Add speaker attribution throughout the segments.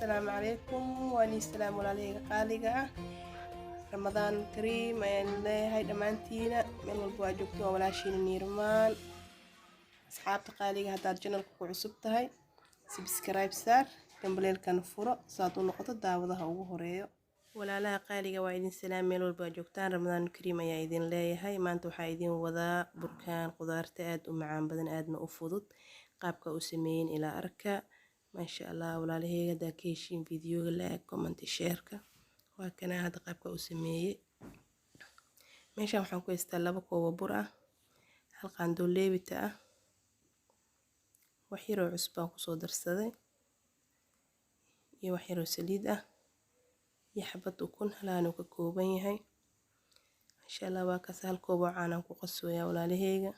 Speaker 1: Assalaamu calaykum, waan ii salaam walaalahayga qaaliga ah. Ramadaan kariim ayaan leeyahay dhammaantiina meel walba waa joogto. Waa walaashiina Niirmaan. Asxaabta qaaliga, haddaad channelka ku cusub tahay, subscribe saar, gambaleelkana furo saad u noqoto daawadaha ugu horeeyo. Walaalaha qaaliga, waa idin salaam meel walba waa joogtaan. Ramadaan kariim ayaa idin leeyahay. Maanta waxaa idin wadaa burkaan qudaarta aad u macaan badan, aadna u fudud. Qaabka u sameeyin ilaa arka, maasha Allah. Walaalahayga, haddaa ka heshiin videoga, like, comment, shareka. Waa kana hadda qaabka u sameeyey. Meeshan waxaan ku haystaa 2 koobo bur ah, 1 qaando leebita ah, wax yaroo cusbaan kusoo darsaday iyo wax yaroo saliid ah iyo xabad ukun. Halaanuu ka kooban yahay, insha Allah. Waa kaas, 1 koob oo caanaan ku qasooyaa, walaalahayga.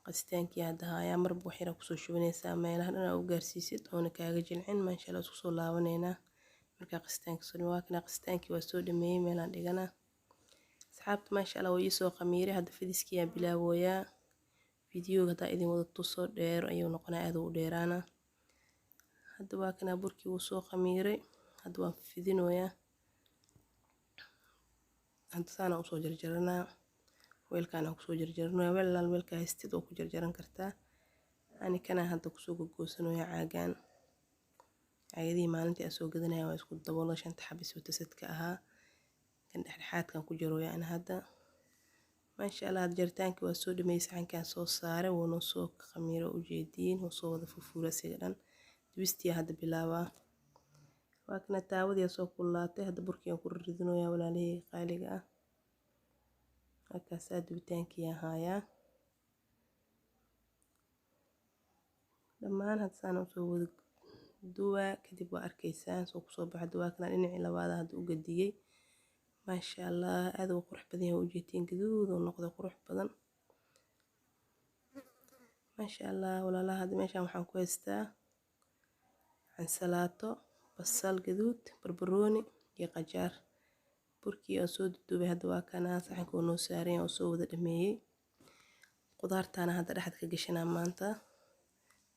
Speaker 1: Qasitaankii hadda hayaa, marba wax yaraa kusoo shubanaysaa meelaha dhan aa u gaarsiisid oona kaaga jilcin. Maasha Allah, isku soo laabaneynaa markaa qasitaanka soo. Waa kana, qasitaankii waa soo dhameeyey, meelaan dhiganaa. Asxaabta, maasha Allah, waa ii soo qamiiray. Hadda fidiskii aan bilaabooyaa. Videoga haddaa idin wada tuso, dheer ayuu noqonaa, aad u dheeraana. Hadda waa kana, burkii wuu soo qamiiray. Hadda waan fidinooyaa. Hadda saana usoo jarjaranaa, weelkaan aan kusoo jarjaranaya. Weel alaal weelka haystid oo ku jarjaran kartaa. Ani kana hadda kusoo gogoosanayaa caagaan. Caagadihii maalintii aan soo gadanaya waa isku daboolo, shanta xabis wata sadka ahaa. Kan dhexdhexaadkan ku jarooya ana hadda, maasha Allah. Jaritaankii waa soo dhameeyey, saxankaan soo saaray, wuu noo soo khamiiro, ujeediin, wuu soo wada fufuura asiga dhan. Dubistii hadda bilaabaa. Waa kana, taawadii soo kululaatay. Hadda burkii aan ku ridinayaa, walaalahayga qaaliga ah. Halkaasaa dubitaankii aan haayaa dhammaan. Hadda saan usoo wada duwaa, kadib waa arkaysaan soo kusoo baxa. Duwaa kana, dhinacii labaada hadda u gadiyey. Maasha Allah, aad uu qurux badan yahay, ujeedtiin, gaduud uu noqday, qurux badan, maasha Allah. Walaalaha, hadda meeshaan waxaan ku haystaa cansalaato, basal gaduud, barbarooni iyo qajaar. Burkii aan soo duduubay hadda waa kana, saxanka uu noo saaran yahay oo soo wada dhameeyey. Qudaartaana hadda dhexda ka gashanaa maanta.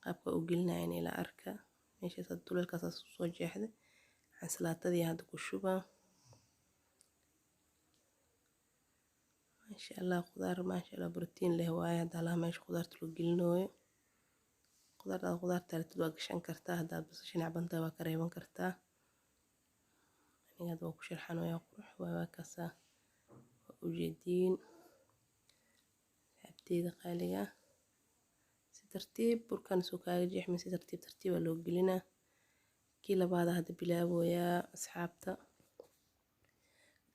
Speaker 1: Qaabka u gelinaya in ila arka. Meeshaas hadda duleelkaas soo jeexday, cansalaatadii hadda ku shubaa. Maasha Allah, qudaar, maasha Allah, borotiin leh waaye. Hadda halaha meesha qudaarta loo gelinooyo, qudaarta qudaarta rabtid waa gashan kartaa. Haddaad basasha necban tahay, waa ka reeban kartaa. Aniga hadda waa ku sharxanayaa, qurux waaye. Waa kaasaa, waa ujeediin, asxaabteyda qaaliga ah. Si tartiib burkan soo kaaga jeexmin, si tartiib tartiib aa loo gelinaa. Kii labaada hadda bilaaboyaa, asxaabta.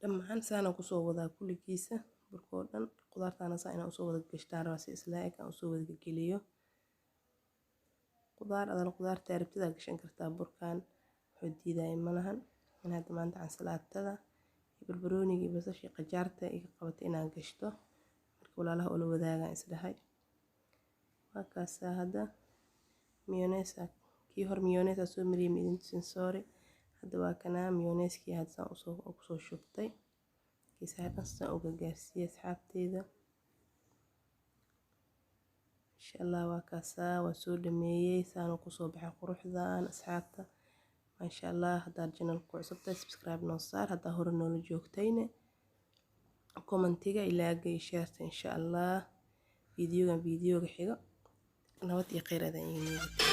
Speaker 1: Dhammaan saana kusoo wadaa kulligiisa burkoo dhan. Qudaartaana saa inaan usoo wada gashtaan rabaa, si isla eg aan usoo wada geliyo. Qudaar adal qudaarta rabtid aa gashan kartaa burkan, wuxuu diidaya malahan. In hadda maanta cansalaatada iyo barbarooniga iyo basasha iyo qajaarta iga qabatay inaan gashto, marka walaalaha ula wadaagaan isdhahay. Waa kaasaa. Hadda mayonnaise, kii hor mayonnaise aa soo mariyay, ma idin tusin, sorry. Hadda waa kanaa mayonnaise-kii, hadda saan usoo kusoo shubtay geesaha dhan, saan uga gaarsiiyey, asxaabteyda, insha Allah. Waa kaasaa, waa soo dhameeyey, saanu kusoo baxay quruxdan, asxaabta, maasha Allah. Haddaad channelka ku cusubtahay, subscribe noo saar. Haddaa hore noola joogtayne, commentiga, ilaaga iyo shareta, insha Allah. Videogan videoga xigo nabad iyo kheyr adaan idiin.